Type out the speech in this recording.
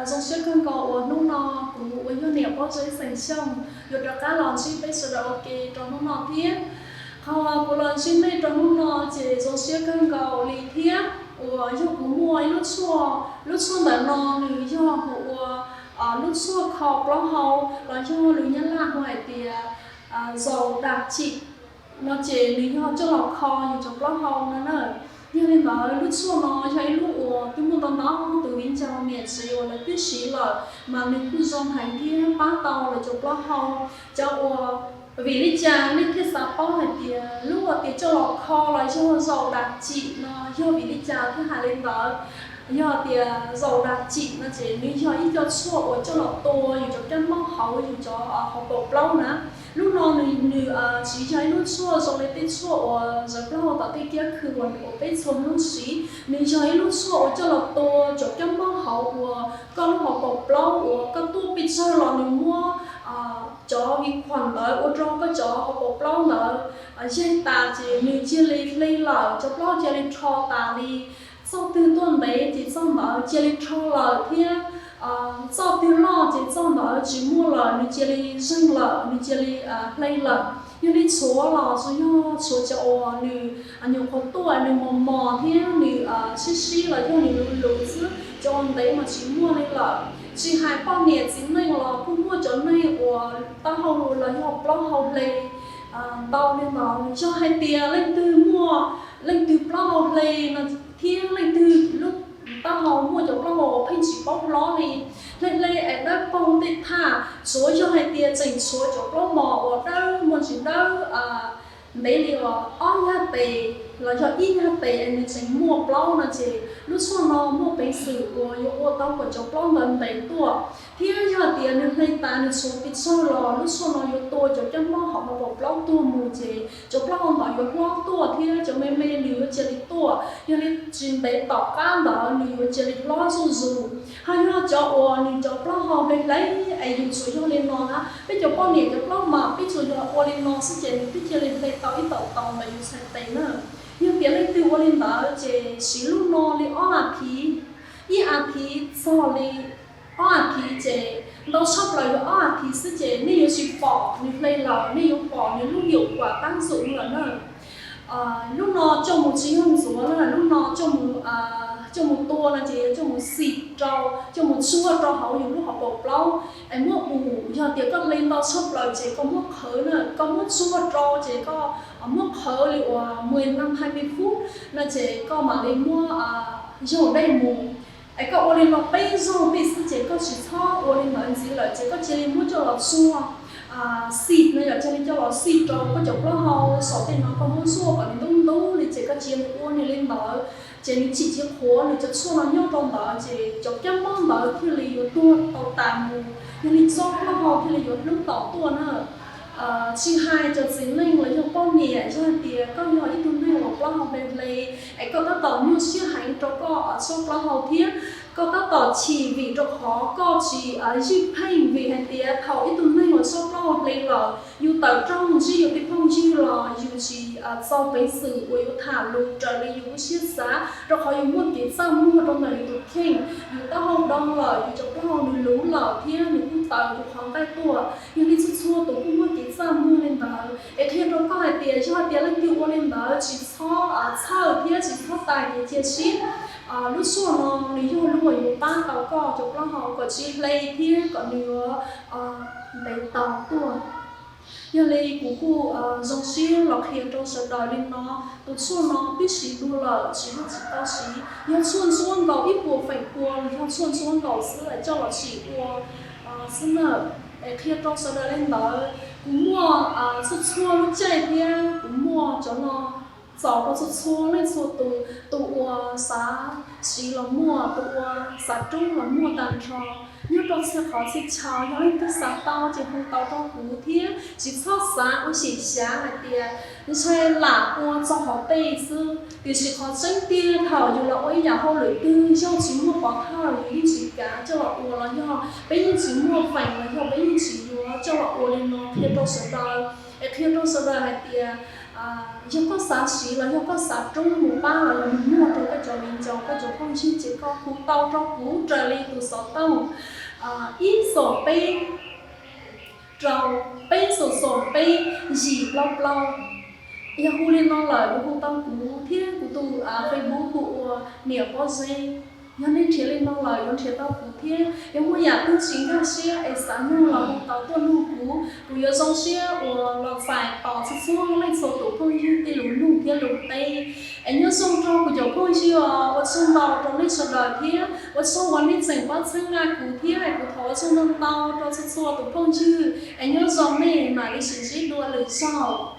Zoo siab kawg nkaus uas hnub no kuv uas yog niam Pob Zeb xeem Xyooj yuav rov qab los ntsib peb sawv daws ua ke rau hnub no thiab. Qhov kuv los ntsib nej rau hnub no ces zoo siab kawg nkaus li thiab uas yog kuv muaj ib lub tshuaj, lub tshuaj ntawm no nws yog hu ua lub tshuaj kho plaub hau los yog lus Nyab Laj hu hais tias dầu đặc trị no ces nws yog coj los kho yus cov plaub hau no na. Yog li ntawd lub tshuaj no yog ib lub uas twb muaj ntau ntau tus viv ncaus niam txiv uas lawv twb siv lawm mas nws kuj zoo heev thiab pab tau lawv cov plaub hau. Cov uas, vim li cas nej thiaj xav paub hais tias lub uas tias coj los kho los yog dầu đặc trị no yog vim li cas thiaj hais li ntawd? Yog tias dầu đặc trị no ces nws yog ib co tshuaj uas coj los tua yus cov kab mob hauv yus cov hauv paus plaub na. Lub no nws, nws tsis yog ib lub tshuaj zoo li tej tshuaj uas zawv plaub hau tom tej kiab khw uas peb txhua hnub siv. Nws yog ib lub tshuaj uas coj los tua cov kab mob hauv uas koj lub hauv paus plaub uas koj tuaj pes tsawg los nws muab cov vi khuam ntawd ua rau koj cov hauv paus plaub ntawd yaig tas ces nws cia li hle lawm, cov plaub cia li rho tas li. Txoj twg tuaj ntev ces txoj ntawd cia li rho lawm thiab txoj twg loj ces txoj ntawd tsis muaj lawm, nws cia li zeeg lawm, nws cia li hle lawm. Yog li tshuav los tsuas yog tshuav cov uas nws nyuam qhuav tuaj nws mos mos thiab nws sib sib los yog nws luv luv xwb, cov uas ntev mas tsis muaj li lawm. Tsis hais poj niam txiv neej los kuj muaj cov neeg uas taub hau los yog plaub hau hle ntau li ntawd. Yog hais tias leej twg muaj, leej twg plaub hau hle no thiab leej twg lub taub hau muaj cov plaub hau uas pheej tsis paub hlob li, hle hle es dawb paug tej thaj, tsuav yog hais tias tseem tshuav cov plaub mos uas dawb muaj ntsis dawb ntev li uas ob nyab tes los yog ib nyab tes es nws tseem muaj plaub no ces lub tshuaj no muaj peev xwm uas yuav ua tau kom cov plaub ntawd ntev tuaj. Thiab yog tias nws hle tas nws tshuav pes tsawg los lub tshuaj no yuav tua cov kab mob hauv paus plaub tuag mus ces cov plaub hau ntawd yuav hlob tuaj thiab cov me me nws yuav cia li tuaj. Yog li tsis ntev tom qab ntawd nws yuav cia li hlob zuj zus. Ho yog cov uas nws cov plaub hau hle hle es yus tsuas yog li no na, peb cov poj niam cov plaub mas peb tsuas yog ua li no xwb ces nws twb cia li hle tau ib taum taus ntawm yus txhais tes na. Yog tias leej twg ua li ntawd ces siv lub no li ob as thiv, ib as thiv txog li ob as thiv ces ntau tshaj plaws yog ob as thiv xwb ces nej yuav tsis pom nws hle lawm, nej yuav pom nws lub yum kuam tab ntxuv lawm na. Lub no coj mus tsis yog ntxuav na, lub no coj mus tua no ces coj mus xim rau, coj mus tsuag rau hauv yus lub hauv paus plaub es muab ua. Yog tias koj hle ntau tshaj plaws ces koj muab qhawv na, koj muab tsuag rau ces koj muab qhawv li uas mười lăm hai mươi phút no ces koj mam li muab yaug dej mus. Es koj ua li no peb zaug tej xwb ces koj tsis txhob ua li ntawd ntxiv lawm ces koj cia li muab coj los tsuag, xim no yom, cia li coj los xim rau koj cov plaub hau saum tej no, koj muab zuaj kom nws ntub ntub li ces koj cia li ua nws li ntawd. Ces nws tsim tsis qhuav nws cov tshuaj no nyob rau ntawd ces cov kab mob ntawd thiaj li yuav tuag tau tas mus, yog li txoj plaub hau thiaj li yuav hlub tau tuaj na. Tsis hais cov txiv neej los yog poj niam, yog hais tias koj yog ib tug neeg uas plaub hau hle hle es koj tab tom nyuaj siab heev rau koj txoj plaub hau thiab koj tab tom chim vim rau qhov koj tsis ywj pheej, vim hais tias thaum ib tug neeg uas txoj plaub hau hle lawm yus tawm rooj ntsib yus tej phooj ywg los yus tsis txaus peev xwm uas yuav tham lus raws li yus lub siab xav, rau qhov yus muaj kev txaj muag rau ntawm yus tus kheej, yus taub hau do lawm, yus cov plaub hau nws luv lawm thiab nws kuj taws yus qhov nqaij tuaj. Yog li txhua txhua tus kuj muaj kev txaj muag li ntawd. Es qhia rau koj hais tias yog hais tias leej twg ua li ntawd tsis txhob txhawj thiab tsis txhob tas kev cia siab. Lub tshuaj no nws yog lub uas yuav pab tau koj cov plaub hau kom tsis hle thiab kom nws yuav ntev tau tuaj. Yog li kuv kuj zoo siab los qhia rau sawv daws li no, tus tshuaj no twb siv dua lawm tsis yog tsis tau siv, yog tshuaj ntsuab nkaus ib puas feem pua los yog tshuaj ntsuab nkaus xwb es coj los tsim ua xwb na. Es qhia rau sawv daws li ntawd, kuv muaj txhua txhua lub caij thiab kuv muaj cov no txaus rau txhua txhua leej txhua tus, tus uas xav siv los muaj, tus uas xav rub los muaj tag nrho. Nyob rau txhia qhov txhia chaw yog leej twg xav tau ces hu tau rau kuv thiab tsis txhob xav ua xyem xyav hais tias ntshai lam ua txog qhov tej xwb, tiam sis qhov tseeb tiag thaum yus los ua ib yam hauj lwm twg yog tsis muaj pov thawj yus yeej tsis kav coj los ua los yog peb yeej tsis muaj feem los yog peb yeej tsis yuav coj los ua li no. Qhia rau sawv daws, es qhia rau sawv daws hais tias Yog koj xav siv los yog koj xav rub mus pab los yog mus muag rau koj cov viv ncaus, koj cov phooj ywg ces koj hu tau rau kuv raws li tus xov tooj ib xoom peb rau peb xoom xoom peb yim plaub plaub. Yog hu li no lawm yuav hu tau kuv thiab kuv tus Facebook hu ua Niam Pob Zeb. Yog nej nrhiav li no lawm yuav nrhiav tau kuv thiab. Yog muaj yam twg tsis nkag siab es xav nug los hu tau tuaj nug kuv, kuv yuav zoo siab uas los txais tos txhua txhua leej txhua tus phooj ywg tej lus nug thiab lus teb. Es nyob zoo rau kuv cov phooj ywg os, ua tsaug ntau rau nej sawv daws thiab ua tsaug uas nej tseem pab txhawb nqa kuv thiab. Kuv thov ua tsaug ntau ntau rau txhua txhua tus phooj ywg es nyob zoo nej mam li sib ntsib dua lwm zaug.